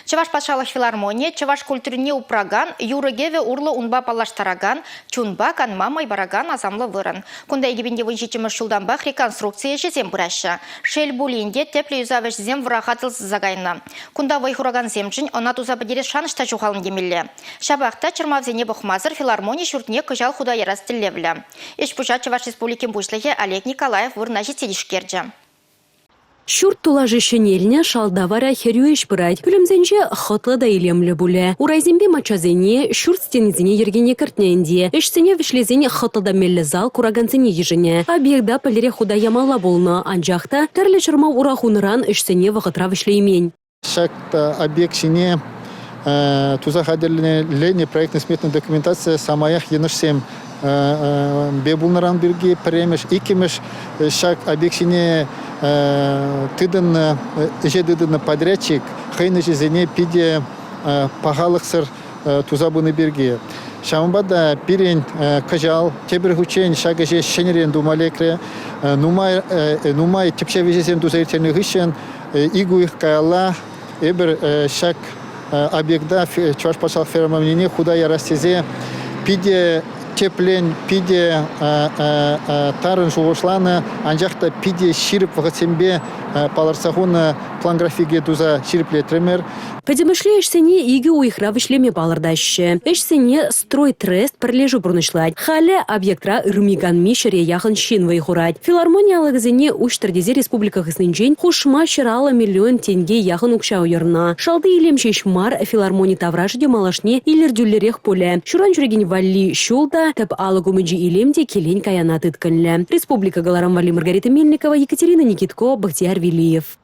Чӑваш патшалӑх филармонийӗ чӑваш культурине упракан, юрӑ-кӗвӗ урлӑ унпа паллаштаракан, чунпа канма май паракан асамлӑ вырӑн. Кунта 2017-мӗш ҫултанпах реконструкци ӗҫӗсем пыраҫҫӗ. Шел пулин те, тӗплӗ юсав ӗҫӗсем вӑраха тӑсӑлса кайнӑ. Кунта вӑй хуракансемшӗн ӑна туса пӗтерес шанӑҫ та ҫухалнӑ темелле. Ҫапах та чӑрмавсене пӑхмасӑр филармони ҫуртне кӑҫал хута ярас тӗллевлӗ. Ӗҫ-пуҫа Чӑваш Республикин Пуҫлӑхӗ Олег Николаев вырӑна ҫитсе тишкерчӗ. Ҫурт тулашӗ ҫӗнелнӗ, шалта вара хӗрӳ ӗҫ пырать. Пӳлӗмсенче хӑтлӑ та илемлӗ пулӗ. Урайсемпе маччасене, ҫурт стенисене йӗркене кӗртнӗ ӗнтӗ. Ӗҫсене вӗҫлесен хӑтлӑ та меллӗ зал куракансене йышӑнӗ. Объекта пӗлтӗрех хута ямалла пулнӑ, анчах та тӗрлӗ чӑрмав ура хунӑран ӗҫсене вӑхӑтра вӗҫлеймен. Ҫак объект ҫине туса хатӗрленӗ проектно-сметная документация самаях йӑнӑшсем пулнӑран пирки пӗрремӗш, иккӗмӗш ҫак объект ҫине тытӑннӑ, ӗҫе тытӑннӑ подрядчик хӑйӗн ӗҫӗсене питӗ пахалӑхсӑр туса пынӑ пирки. Ҫавӑнпа та пирӗн кӑҫал тепӗр хутчен ҫак ӗҫе ҫӗнӗрен тума лекрӗ. Нумай, нумай тӗпчев ӗҫӗсем туса ирттернӗ хыҫҫӑн Ик уйӑх каялла эпир ҫак объекта Чӑваш патшалӑх фермине хута ярас тесе питӗ тӗплӗн, питӗ тарӑн шухӑшланӑ, анчах та питӗ ҫирӗп вӑхӑтсемпе палӑртса хунӑ план графике туса ҫирӗплетрӗмӗр. Пӗтӗмӗшле ӗҫсене икӗ уйӑхра вӗҫлеме палӑртаҫҫӗ. Ӗҫсене «Стройтрест» пӗрлешӳ пурнӑҫлать. Халӗ объектра ырми-канми ҫӗре яхӑн ҫын вӑй хурать. Филармони алӑкӗсене уҫтӑр тесе республика хыснинчен хушма 150 миллион тенке яхӑн укҫа уйӑрнӑ. Шалти илем ҫеҫ мар, филармони таврашӗ те малашне илӗртӳллӗрех пулӗ. Ҫуран ҫӳрекен валли ҫул та, тӗп алӑк умӗнчи илем те килен-каяна тыткӑнлӗ. Республика кӑларӑм валли Маргарита Мельникова, Екатерина Никитко, Бахтияр Велиев.